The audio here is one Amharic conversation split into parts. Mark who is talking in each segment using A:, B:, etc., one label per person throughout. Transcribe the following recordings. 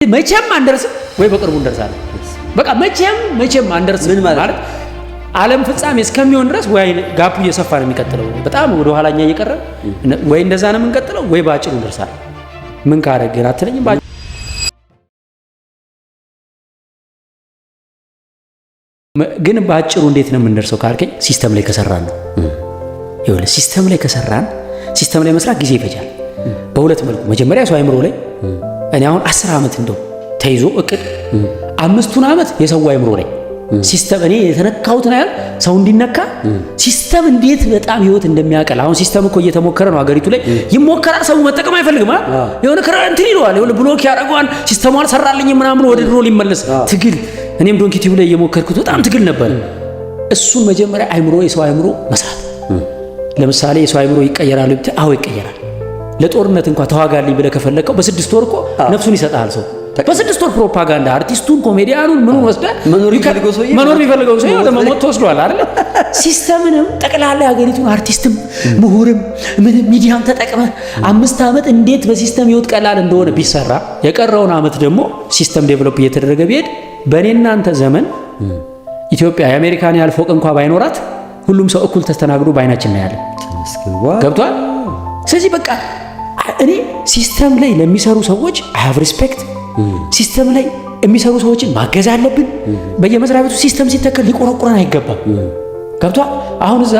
A: መቼም አንደርስም ወይ በቅርቡ እንደርሳለን። በቃ መቼም መቼም አንደርስም።
B: ምን ማለት?
A: ዓለም ፍጻሜ እስከሚሆን ድረስ ወይ gap ኡ እየሰፋ ነው የሚቀጥለው፣ በጣም ወደ ኋላኛ እየቀረ ወይ እንደዛ ነው የምንቀጥለው፣ ወይ በአጭሩ እንደርሳለን። ምን ካረግን አትለኝም? ግን በአጭሩ እንዴት ነው የምንደርሰው ካልከኝ system ላይ ከሰራን ነው። ይኸውልህ system ላይ ከሰራን፣ system ላይ መስራት ጊዜ ይፈጃል። በሁለት መልኩ፣ መጀመሪያ ሰው አይምሮ ላይ፣ እኔ አሁን 10 ዓመት እንደው ተይዞ እቅድ 5ቱን ዓመት የሰው አይምሮ ላይ system፣ እኔ የተነካሁትን ያህል ሰው እንዲነካ፣ system እንዴት በጣም ህይወት እንደሚያቀል። አሁን system እኮ እየተሞከረ ነው፣ ሀገሪቱ ላይ ይሞከራል። ሰው መጠቀም አይፈልግም። የሆነ እንትን ይለዋል፣ የሆነ block ያደርገዋል። System ኡ አልሰራልኝም ምናምን ወደ ድሮ ሊመለስ ትግል። እኔም Donkey Tube ላይ እየሞከርኩት በጣም ትግል ነበር። እሱን መጀመሪያ አይምሮ፣ የሰው አይምሮ መስራት። ለምሳሌ የሰው አይምሮ ይቀየራል ብትል፣ አዎ ይቀየራል። ለጦርነት እንኳ ተዋጋልኝ ብለህ ከፈለግከው በ6 ወር እኮ ነፍሱን ይሰጣል ሰው። በ6 ወር ፕሮፓጋንዳ አርቲስቱን፣ ኮሜዲያኑን፣ ምኑን ወስደህ
B: መኖር የሚፈልገው ሰውዬ
A: መኖር የሚፈልገው ሰውዬ ወደ መሞት ተወስዷል አይደል? System ንም ጠቅላላ የሀገሪቱን አርቲስትም ምሁርም ምንም ሚዲያም ተጠቅመህ 5 ዓመት እንዴት በ system ህይወት ቀላል እንደሆነ ቢሰራ፣ የቀረውን ዓመት ደግሞ system develop እየተደረገ ቢሄድ በእኔ እናንተ ዘመን ኢትዮጵያ የአሜሪካን ያህል ፎቅ እንኳ ባይኖራት ሁሉም ሰው እኩል ተስተናግዶ በአይናችን እናያለን። ገብቷል። ስለዚህ በቃ እኔ system ላይ ለሚሰሩ ሰዎች I have respect። System ላይ የሚሰሩ ሰዎችን ማገዝ አለብን። በየመስሪያ ቤቱ system ሲተከል ሊቆረቁረን አይገባም። ገብቷል። አሁን እዛ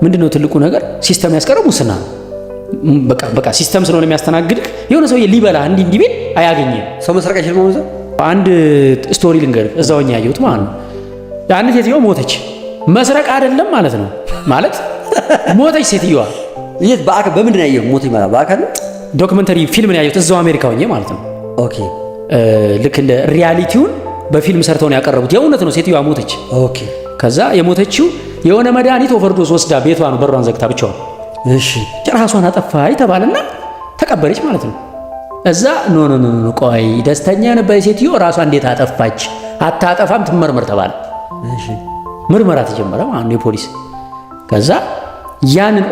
A: ምንድነው ትልቁ ነገር? System ያስቀረው ሙስና ነው። በቃ በቃ system ስለሆነ የሚያስተናግድህ የሆነ ሰውዬ ሊበላ እንዲህ እንዲህ ቢል አያገኝም።
B: ሰው መስረቅ አይችልም። አሁን እዛ
A: አንድ story ልንገርህ፣ እዛው እኛ ያየሁት ማለት ነው። አንድ ሴትዮ ሞተች። መስረቅ አይደለም ማለት ነው። ማለት ሞተች ሴትዮዋ።
B: የት በአካል በምንድን ነው ያየኸው? ሞት ይመጣል በአካል ነው?
A: Documentary ፊልም ነው ያየሁት እዛው አሜሪካ ሆኜ ማለት ነው። ልክ እንደ reality ውን በፊልም ሰርተው ነው ያቀረቡት። የእውነት ነው፣ ሴትዮዋ ሞተች። ከዛ የሞተችው የሆነ መድኃኒት overdose ወስዳ ቤቷ ነው፣ በሯን ዘግታ ብቻዋን ራሷን አጠፋች ተባለና ተቀበረች ማለት ነው። እዛ no, no, no, no፣ ቆይ፣ ደስተኛ የነበረ ሴትዮ ራሷ እንዴት አጠፋች? አታጠፋም፣ ትመርመር ተባለ። ምርመራ ተጀመረ ማለት ነው የፖሊስ። ከዛ ያንን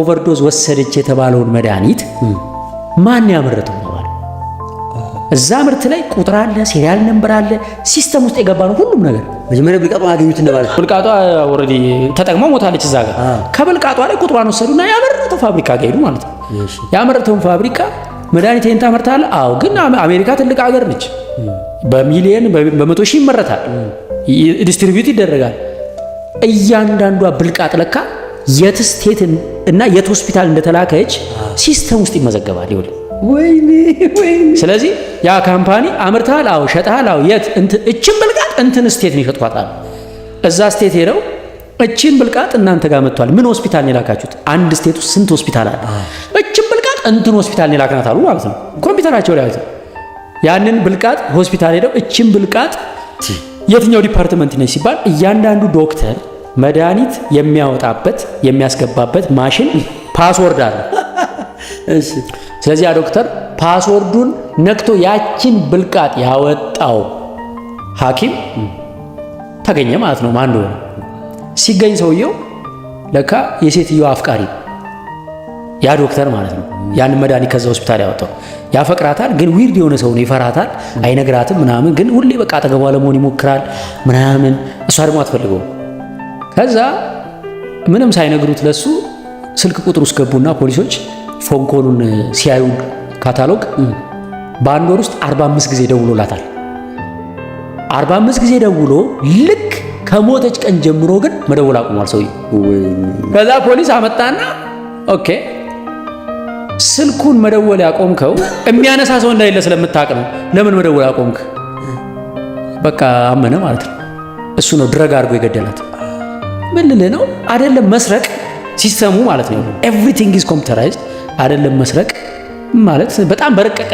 A: overdose ወሰደች የተባለውን መድኃኒት ማን ያመረተው ተባለ። እዛ ምርት ላይ ቁጥር አለ፣ serial number አለ፣ system ውስጥ የገባ ነው ሁሉም ነገር።
B: መጀመሪያ ብልቃጧን አገኙት እንደማለት።
A: ብልቃጧ already ተጠቅመው ሞታለች። እዛ ጋር ከብልቃጧ ላይ ቁጥሯን ወሰዱና ያመረተው ፋብሪካ ጋር ሄዱ ማለት ነው። ያመረተውን ፋብሪካ መድኃኒት ይሄን ታመርታለህ? አዎ። ግን አሜሪካ ትልቅ ሀገር ነች። በሚሊየን በመቶ ሺህ ይመረታል፣ distribute ይደረጋል። እያንዳንዷ ብልቃጥ ለካ የት state እና የት ሆስፒታል እንደተላከች system ውስጥ ይመዘገባል። ይኸውልህ
B: ወይኔ ወይኔ።
A: ስለዚህ ያ company አምርተሃል? አዎ። ሸጠሃል? አዎ። የት? እችን ብልቃጥ እንትን state ነው የሸጥኳት አለ። እዛ state ሄደው እችን ብልቃጥ እናንተ ጋር መጥቷል። ምን ሆስፒታል ነው የላካችሁት? አንድ state ውስጥ ስንት ሆስፒታል አለ? እችን ብልቃጥ እንትን ሆስፒታል ነው የላክናት አሉ ማለት ነው። ኮምፒውተራቸው ላይ አይተው ያንን ብልቃጥ ሆስፒታል ሄደው እችን ብልቃጥ የትኛው department ነች ሲባል እያንዳንዱ ዶክተር መድኃኒት የሚያወጣበት የሚያስገባበት machine password አለ። ስለዚህ ያ ዶክተር password ኡን ነክቶ ያችን ብልቃጥ ያወጣው ሐኪም ተገኘ ማለት ነው። ማን እንደሆነ ሲገኝ ሰውየው ለካ የሴትዮዋ አፍቃሪ ነው። ያ ዶክተር ማለት ነው። ያንን መድኃኒት ከዛ ሆስፒታል ያወጣው ያፈቅራታል፣ ግን weird የሆነ ሰው ነው። ይፈራታል፣ አይነግራትም ምናምን፣ ግን ሁሌ በቃ አጠገቧ ለመሆን ይሞክራል ምናምን። እሷ ደግሞ አትፈልገውም። ከዛ ምንም ሳይነግሩት ለሱ ስልክ ቁጥር ውስጥ ገቡና ፖሊሶች phone call ኡን ሲያዩ ካታሎግ በአንድ ወር ውስጥ 45 ጊዜ ደውሎላታል። 45 ጊዜ ደውሎ ልክ ከሞተች ቀን ጀምሮ ግን መደወል አቁሟል ሰውዬው። ከዛ ፖሊስ አመጣና okay፣ ስልኩን መደወል ያቆምከው የሚያነሳ ሰው እንደሌለ ስለምታውቅ ነው። ለምን መደወል አቆምክ? በቃ አመነ ማለት ነው። እሱ ነው drug አድርጎ የገደላት። ምን ልልህ ነው? አይደለም መስረቅ system ኡ ማለት ነው። Everything is computerized። አይደለም መስረቅ ማለት በጣም በረቀቀ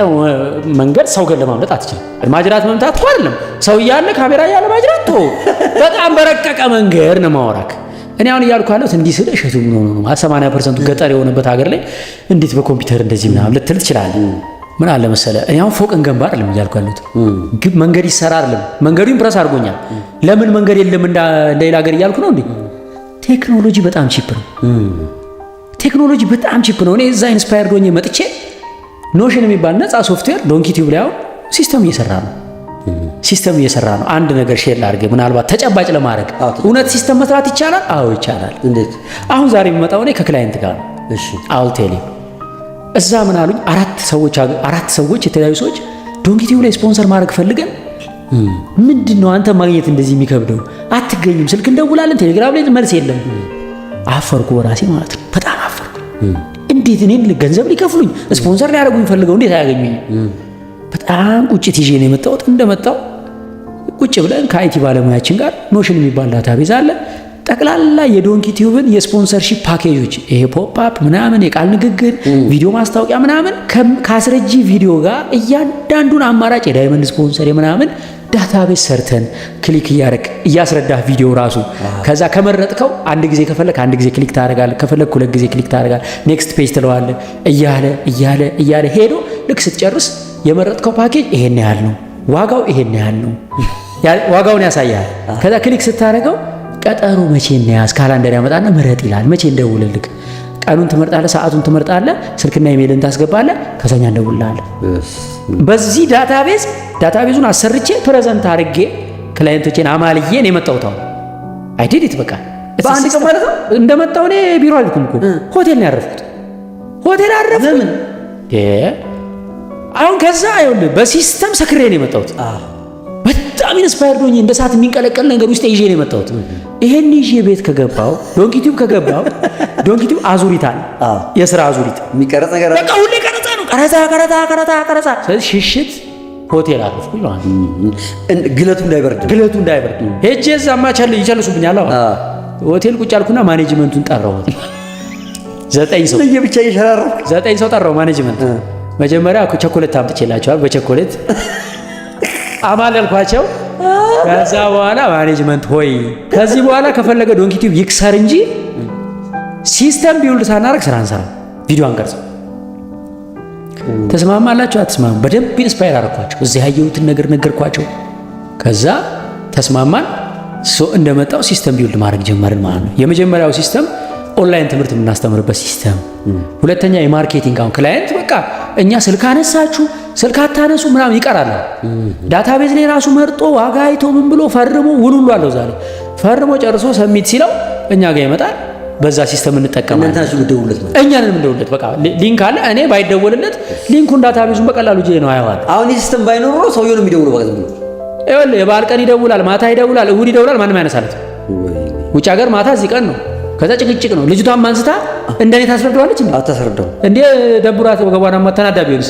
A: መንገድ ሰው ገን ለማምለጥ አትችልም። ማጅራት መምታት እኮ አይደለም፣ ሰው እያለ ካሜራ እያለ ማጅራት ቶ በጣም በረቀቀ መንገድ ነው ማወራክ። እኔ አሁን እያልኩ ያለሁት እንዲህ ስል እሸቱ ምን ሆኖ ነው፣ 80% ኡ ገጠር የሆነበት ሀገር ላይ እንዴት በኮምፒውተር እንደዚህ ምናምን ልትል ትችላለህ። ምን አለ መሰለ፣ እኔ አሁን ፎቅ እንገንባ አይደለም እያልኩ ያለሁት፣ ግን መንገድ ይሰራ አይደለም። መንገዱ impress አድርጎኛል። ለምን መንገድ የለም እንደ ሌላ ሀገር እያልኩ ነው እንዴ? ቴክኖሎጂ በጣም cheap ነው። ቴክኖሎጂ በጣም cheap ነው። እኔ እዛ inspired ሆኜ መጥቼ Notion የሚባል ነፃ software Donkey Tube ላይ አሁን System እየሰራ ነው። System እየሰራ ነው። አንድ ነገር share ላድርግ፣ ምናልባት ተጨባጭ ለማድረግ። እውነት system መስራት ይቻላል? አዎ ይቻላል።
B: እንዴት?
A: አሁን ዛሬ የሚመጣው እኔ ከ client ጋር ነው። I'll tell you፣ እዛ ምን አሉኝ? አራት ሰዎች፣ የተለያዩ ሰዎች፣ Donkey Tube ላይ ስፖንሰር ማድረግ ፈልገን ምንድን ነው አንተ ማግኘት እንደዚህ የሚከብደው? አትገኝም። ስልክ እንደውላለን፣ ቴሌግራም ላይ መልስ የለም። አፈርኩ በራሴ ማለት ነው። በጣም አፈርኩ። እንዴት እኔን ገንዘብ ሊከፍሉኝ ስፖንሰር ሊያደርጉኝ ፈልገው እንዴት አያገኙኝ? በጣም ቁጭት ይዤ ነው የመጣሁት። እንደመጣው ቁጭ ብለን ከ IT ባለሙያችን ጋር Notion የሚባል database አለ። ጠቅላላ የ Donkey Tube ን የ sponsorship package ኦች፣ ይሄ pop up ምናምን፣ የቃል ንግግር፣ ቪዲዮ ማስታወቂያ ምናምን፣ ከአስረጂ ቪዲዮ ጋር እያንዳንዱን አማራጭ የ diamond sponsor የምናምን database ሰርተን click እያደረግ እያስረዳህ ቪዲዮ ራሱ፣ ከዛ ከመረጥከው አንድ ጊዜ ከፈለክ አንድ ጊዜ click ታደርጋለህ፣ ከፈለክ ሁለት ጊዜ click ታደርጋለህ፣ next page ትለዋለህ፣ እያለ እያለ እያለ ሄዶ ልክ ስትጨርስ የመረጥከው ፓኬጅ ይሄን ያህል ነው፣ ዋጋው ይሄን ያህል ነው፣ ዋጋውን ያሳያል። ከዛ click ስታደርገው ቀጠሮ መቼ እንያዝ calendar ያመጣና ምረጥ ይላል። መቼ እንደውልልክ ቀኑን ትመርጣለህ፣ ሰዓቱን ትመርጣለህ፣ ስልክና ኢሜይልን ታስገባለህ። ከዛ እኛ እንደውልልሃለን። በዚህ database ኡን አሰርቼ present አድርጌ client ኦቼን አማልዬ ነው የመጣሁት። አሁን I did it በቃ።
B: በአንድ ቀን ማለት ነው?
A: እንደመጣሁ እኔ ቢሮ አልኩም እኮ፣ ሆቴል ነው ያረፍኩት። ሆቴል አረፍኩ።
B: ለምን?
A: አሁን ከዛ ይኸውልህ በ system ሰክሬ ነው የመጣሁት። በጣም inspired ሆኜ እንደ ሰዓት የሚንቀለቀል ነገር ውስጥ ይዤ ነው የመጣሁት። ይሄን ይዤ ቤት ከገባው፣ Donkey Tube ከገባው፣ Donkey Tube አዙሪት አለ፣ የስራ አዙሪት።
B: የሚቀረጽ ነገር አለ።
A: በቃ ሁሌ ቀረጻ ነው። ቀረጻ፣ ቀረጻ፣ ቀረጻ፣ ቀረጻ። ስለዚህ ሽሽት ሆቴል አረፍኩኝ ማለት ነው።
B: ግለቱ እንዳይበርድ።
A: ግለቱ እንዳይበርድ። ሄጄ እዛማ ይቸልሱብኛል። አዎ፣ ሆቴል ቁጭ አልኩና management ኡን ጠራው። ዘጠኝ ሰው
B: ለየብቻ እየሸራረፍክ።
A: ዘጠኝ ሰው ጠራው። Management መጀመሪያ ቸኮሌት አምጥቼላቸዋል። በቸኮሌት አማለልኳቸው። ከዛ በኋላ management ሆይ፣ ከዚህ በኋላ ከፈለገ Donkey Tube ይክሰር እንጂ system build ሳናደርግ ስራ አንሰራ፣ ቪዲዮ አንቀርጽም። ተስማማላችሁ አትስማሙ? በደንብ inspire አደረኳቸው። እዚህ ያየሁትን ነገር ነገርኳቸው። ከዛ ተስማማን። So እንደመጣው system build ማድረግ ጀመርን ማለት ነው። የመጀመሪያው system online ትምህርት የምናስተምርበት system፣ ሁለተኛ የ marketing። አሁን client በቃ እኛ ስልክ አነሳችሁ ስልክ አታነሱ ምናምን ይቀራል። Database ላይ ራሱ መርጦ ዋጋ አይቶ ምን ብሎ ፈርሞ ውል ሁሉ አለው። ዛሬ ፈርሞ ጨርሶ submit ሲለው እኛ ጋር ይመጣል። በዛ system እንጠቀማለን።
B: እናንተ ናችሁ የምትደውሉለት ማለት?
A: እኛ ነን የምንደውልለት። በቃ link አለ። እኔ ባይደወልለት link ኡን database ኡን በቀላሉ እጄ ነው አየዋል።
B: አሁን ይህ system ባይኖር ኖሮ ሰውየው ነው የሚደውለው በቃ ዝም ብሎ።
A: ይኸውልህ የበዓል ቀን ይደውላል፣ ማታ ይደውላል፣ እሁድ ይደውላል። ማንም ያነሳለት። ውጭ ሀገር ማታ እዚህ ቀን ነው። ከዛ ጭቅጭቅ ነው። ልጅቷን ማንስታ እንደኔ ታስረዳዋለች እንዴ?
B: አታስረዳው።
A: እንዴ ደብሯት ወገቧን ተናዳ ቢሆንስ?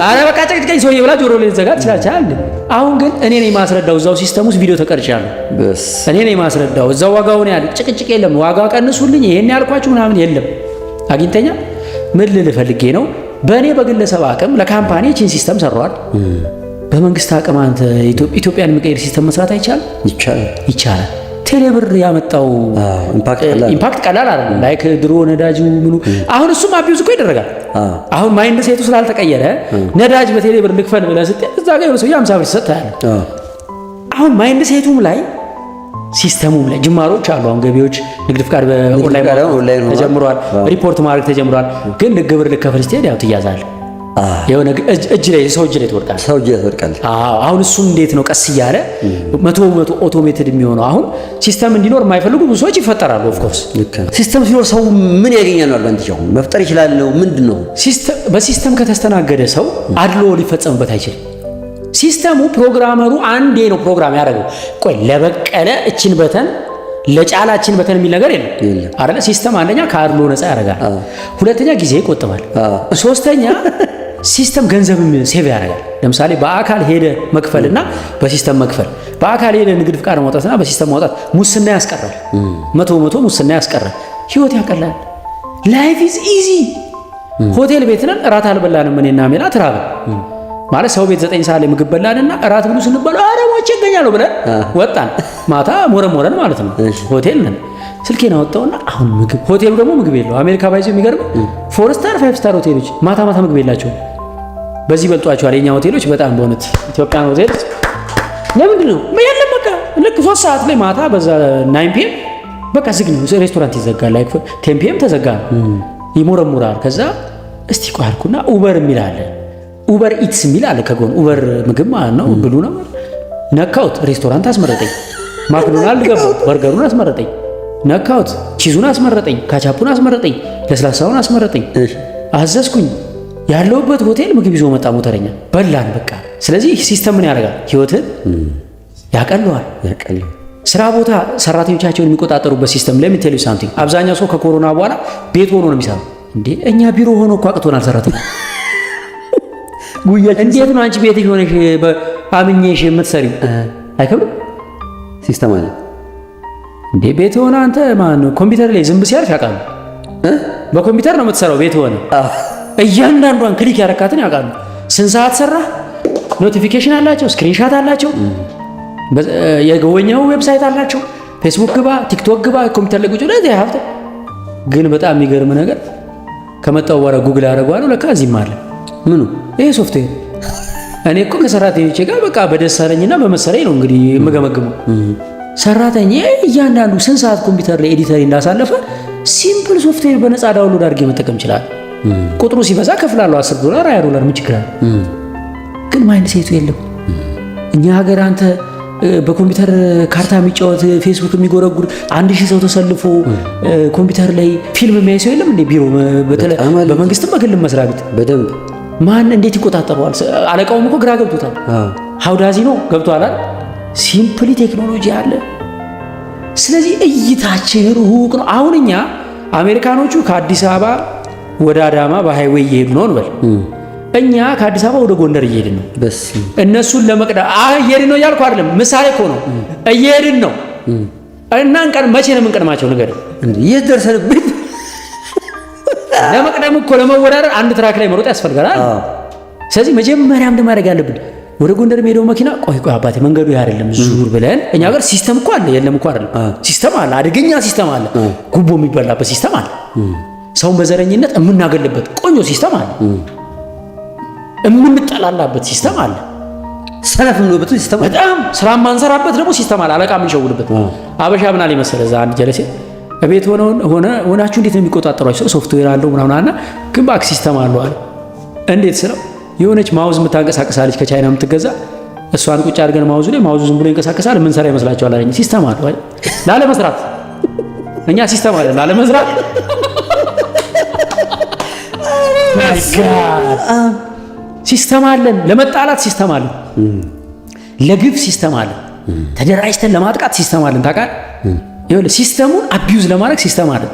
A: አረ በቃ ጭቅጭቀኝ ሰውዬ ብላ ጆሮ ላይ ዘጋ ትችላለች አይደል? አሁን ግን እኔ ነኝ ማስረዳው። እዛው system ውስጥ ቪዲዮ ተቀርጫለሁ።
B: በስ
A: እኔ ነኝ ማስረዳው። እዛው ዋጋውን ያለ ጭቅጭቅ የለም። ዋጋ ቀንሱልኝ፣ ይሄን ያልኳችሁ ምናምን የለም። አግኝተኛ ምን ልል ፈልጌ ነው? በእኔ በግለሰብ አቅም ለ company ችን system ሰራዋል። በመንግስት አቅም አንተ ኢትዮጵያን የሚቀይር system መስራት አይቻልም?
B: ይቻላል።
A: ይቻላል። ቴሌብር ያመጣው
B: impact ቀላል
A: impact ቀላል አይደለም። Like ድሮ ነዳጁ ምኑ፣ አሁን እሱም abuse እኮ ይደረጋል። አሁን mindset ኡ ስላልተቀየረ ነዳጅ በቴሌብር ልክፈል ብለህ ስትሄድ እዛ ጋር የሆነ ሰውዬ 50 ብር ሲሰጥ ታያለህ። አሁን mindset ኡም ላይ system ኡም ላይ ጅማሮች አሉ። አሁን ገቢዎች ንግድ ፍቃድ በኦንላይን
B: ፍቃድ አሁን ኦንላይን ሆኗል።
A: ተጀምሯል። ሪፖርት ማድረግ ተጀምሯል። ግን ግብር ልከፍል ስትሄድ ያው ትያዛለህ። የሆነ እጅ ላይ ሰው እጅ ላይ ትወድቃለህ።
B: ሰው እጅ ላይ ትወድቃለህ።
A: አዎ፣ አሁን እሱ እንዴት ነው ቀስ እያለ 100% automated የሚሆነው? አሁን system እንዲኖር የማይፈልጉ ብዙ ሰዎች ይፈጠራሉ። Of course።
B: ልክ ነው። System ሲኖር ሰው ምን ያገኛል ነው advantage? አሁን መፍጠር ይችላል ነው ምንድን ነው?
A: በ system ከተስተናገደ ሰው አድሎ ሊፈጸምበት አይችልም። System ኡ programmer ኡ አንዴ ነው ፕሮግራም ያደረገው። ቆይ ለበቀለ እችን button ለጫላችን button የሚል ነገር የለም
B: የለም።
A: አይደለ? System አንደኛ ከአድሎ ነፃ ያደርጋል፣ ሁለተኛ ጊዜ ይቆጥባል፣ ሶስተኛ system ገንዘብም save ያደርጋል። ለምሳሌ በአካል ሄደ መክፈልና በ system መክፈል፣ በአካል ሄደ ንግድ ፍቃድ ማውጣትና በ system ማውጣት ሙስና ያስቀራል። 100% ሙስና ያስቀራል። ህይወት ያቀላል። Life is easy። ሆቴል ቤት ነን፣ እራት አልበላንም። እኔና ሜላት ራበን። ማለት ሰው ቤት 9 ሰዓት ላይ ምግብ በላንና እራት ብሉ ስንባል ኧረ ሞቼ እገኛለሁ ብለን ወጣን። ማታ ሞረሞረን ማለት ነው። ሆቴል ነን። ስልኬን አወጣውና አሁን ምግብ፣ ሆቴሉ ደግሞ ምግብ የለው። አሜሪካ by the way የሚገርም four star five star ሆቴሎች ማታ ማታ ምግብ የላቸውም። በዚህ በልጧቸዋል የኛ ሆቴሎች በጣም በእውነት ኢትዮጵያን ሆቴል።
B: ለምንድን ነው?
A: የለም፣ በቃ ልክ 3 ሰዓት ላይ ማታ በዛ 9 PM በቃ ዝግ ነው። ሬስቶራንት ይዘጋል። Like 10 PM ተዘጋ ነው። ይሞረሙራል። ከዛ እስቲ ቆይ አልኩና Uber የሚል አለ። Uber Eats የሚል አለ ከጎን፣ Uber ምግብ ማለት ነው፣ ብሉ ነው። ነካሁት፣ ሬስቶራንት አስመረጠኝ። ማክዶናልድ ገባሁ፣ በርገሩን አስመረጠኝ። ነካሁት፣ cheese ኡን አስመረጠኝ፣ ካቻፑን አስመረጠኝ፣ ለስላሳውን አስመረጠኝ። አዘዝኩኝ። ያለሁበት ሆቴል ምግብ ይዞ መጣ ሞተረኛ፣ በላን በቃ። ስለዚህ system ምን ያደርጋል? ህይወትን ያቀለዋል።
B: ያቀለዋል።
A: ስራ ቦታ ሰራተኞቻቸውን የሚቆጣጠሩበት system። Let me tell you something፣ አብዛኛው ሰው ከኮሮና በኋላ ቤት ሆኖ ነው የሚሰራው። እንዴ፣ እኛ ቢሮ ሆኖ እኮ አቅቶናል። ሰራተኛ እንዴት ነው አንቺ ቤት ሆነሽ አምኜሽ የምትሰሪው? አይከብድም?
B: System አለ።
A: እንዴ፣ ቤት ሆነ አንተ ማን ኮምፒውተር ላይ ዝንብ ሲያርፍ ያውቃሉ። በኮምፒውተር ነው የምትሰራው። ቤት ሆነ እያንዳንዷን click ያረካትን ያውቃሉ። ስንት ሰዓት ሰራህ? Notification አላቸው፣ screenshot አላቸው፣ የጎበኘው website አላቸው። ፌስቡክ ግባ፣ ቲክቶክ ግባ፣ ኮምፒውተር ላይ ቁጭ ብለህ ሀብት። ግን በጣም የሚገርም ነገር ከመጣው በኋላ ጉግል አደረገዋለሁ። ለካ እዚህም አለ።
B: ምኑ?
A: ይሄ ሶፍትዌር። እኔ እኮ ከሰራተኞቼ ጋር በቃ በደሳለኝና በመሰለኝ ነው እንግዲህ የምገመግመው። ሰራተኛ እያንዳንዱ ስንት ሰዓት ኮምፒውተር ላይ editor እንዳሳለፈ simple software በነፃ download አድርጌ መጠቀም ይችላል። ቁጥሩ ሲበዛ ከፍላለሁ፣ 10 ዶላር፣ 20 ዶላር፣ ምን ችግር አለ? ግን mindset ኡ የለም። እኛ ሀገር አንተ በኮምፒውተር ካርታ የሚጫወት፣ ፌስቡክ የሚጎረጉር፣ 1000 ሰው ተሰልፎ ኮምፒውተር ላይ ፊልም የሚያይ ሰው የለም እንዴ? ቢሮ በመንግስትም በግልም መስሪያ ቤት።
B: በደንብ።
A: ማን እንዴት ይቆጣጠረዋል? አለቃውም እኮ ግራ ገብቶታል። How does he know? ገብቶሃል? Simply ቴክኖሎጂ አለ። ስለዚህ እይታችን ሩቅ ነው። አሁን እኛ አሜሪካኖቹ ከአዲስ አበባ ወደ አዳማ በ highway እየሄዱ ነው እንበል። እኛ ከአዲስ አበባ ወደ ጎንደር እየሄድን ነው። እነሱን ለመቅደም እየሄድን ነው እያልኩ አይደለም፣ ምሳሌ እኮ ነው። እየሄድን ነው እና እንቀን መቼ ነው የምንቀድማቸው? ንገረኝ።
B: የት ደርሰንበት?
A: ለመቅደም እኮ ለመወዳደር አንድ track ላይ መሮጥ ያስፈልጋል። ስለዚህ መጀመሪያ ምንድን ማድረግ ያለብን? ወደ ጎንደር የሚሄደው መኪና ቆይ ቆይ አባቴ፣ መንገዱ ይህ አይደለም፣ ዙር ብለን። እኛ ጋር system እኮ አለ፣ የለም እኮ አይደለም። System አለ፣ አደገኛ system አለ። ጉቦ የሚበላበት system አለ። ሰውን በዘረኝነት የምናገልበት ቆንጆ system አለ። የምንጠላላበት system አለ።
B: ሰነፍ የምንሆንበት system አለ።
A: በጣም ስራ የማንሰራበት ደግሞ system አለ። አለቃ የምንሸውድበት። አበሻ ምን አለ መሰለህ፣ እዛ አንድ ጀለሴ እቤት ሆነ ሆናችሁ እንዴት ነው የሚቆጣጠሯቸው? ሶፍትዌር አለው ምናምን አለ፣ ግን back system አለው አለ። እንዴት ስለው የሆነች mouse የምታንቀሳቅሳለች ከቻይና የምትገዛ፣ እሷን ቁጭ አድርገን mouse ኡ ላይ mouse ኡ ዝም ብሎ ይንቀሳቀሳል። ምን ሰራ ይመስላችኋል አለኝ። System አለው ላለመስራት። እኛ system አለ ላለመስራት። My God፣ system አለን ለመጣላት፣ system አለን ለግፍ፣ system አለን ተደራጅተን ለማጥቃት፣ system አለን። ታውቃለህ፣ ይኸውልህ system ኡን abuse ለማድረግ system አለን።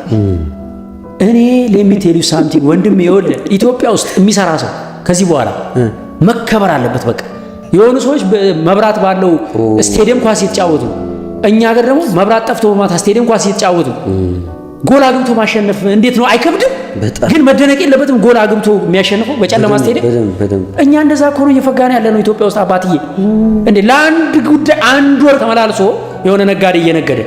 A: እኔ let me tell you something ወንድም፣ ይኸውልህ ኢትዮጵያ ውስጥ የሚሰራ ሰው ከዚህ በኋላ መከበር አለበት። በቃ የሆኑ ሰዎች መብራት ባለው ስቴዲየም ኳስ የተጫወቱ፣ እኛ ሀገር ደግሞ መብራት ጠፍቶ በማታ ስቴዲየም ኳስ የተጫወቱ ጎል አግብቶ ማሸነፍ እንዴት ነው? አይከብድም? ግን መደነቅ የለበትም? ጎል አግብቶ የሚያሸንፈው በጨለማ ስቴዲየም። እኛ እንደዛ ከሆነ እየፈጋን ያለ ነው ኢትዮጵያ ውስጥ አባትዬ። እንዴ፣ ለአንድ ጉዳይ አንድ ወር ተመላልሶ የሆነ ነጋዴ እየነገደ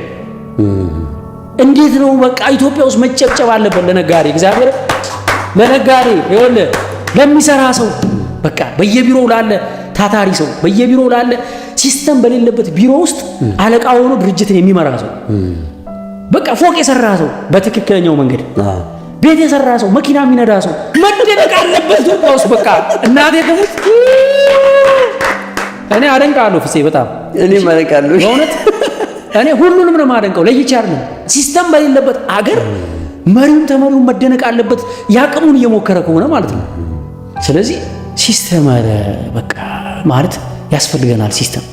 A: እንዴት ነው? በቃ ኢትዮጵያ ውስጥ መጨብጨብ አለበት ለነጋዴ፣ እግዚአብሔር ለነጋዴ፣ ይኸውልህ ለሚሰራ ሰው፣ በቃ በየቢሮው ላለ ታታሪ ሰው፣ በየቢሮው ላለ system በሌለበት ቢሮ ውስጥ አለቃ ሆኖ ድርጅትን የሚመራ ሰው፣ በቃ ፎቅ የሰራ ሰው፣ በትክክለኛው መንገድ ቤት የሰራ ሰው፣ መኪና የሚነዳ ሰው መደነቅ አለበት ኢትዮጵያ ውስጥ። በቃ እናቴ ትሙት እኔ አደንቃለሁ ፍፄ በጣም።
B: እኔም አደንቃለሁ።
A: በእውነት እኔ ሁሉንም ነው የማደንቀው፣ ለይቼ አይደለም። System በሌለበት አገር መሪውም ተመሪውም መደነቅ አለበት፣ ያቅሙን እየሞከረ ከሆነ ማለት ነው። ስለዚህ system በቃ ማለት ያስፈልገናል system።